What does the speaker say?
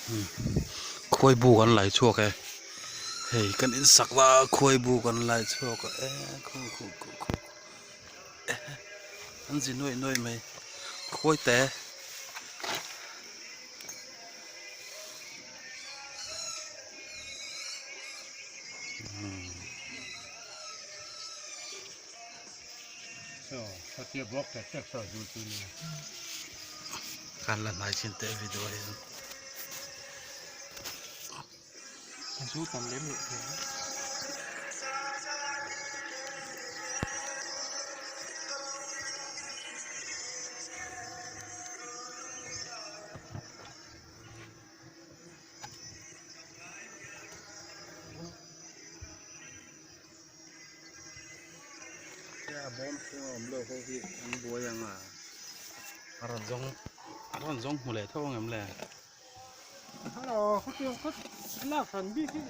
Khuai bu kan lai chhuak e hei kan in sak la khuai bu kan lai chhuak e khu khu khu khu an zi nuaih nuaih mai khuai te. Kan la hnai chin teh video hian. Zu tam lem loh hmel. A bawm chhung a awm lo ho hi an buai ang a a rawn zawng a rawn zawng hmu leh tho ang em le. Hello, khawtiang khaw lak hran bik hi.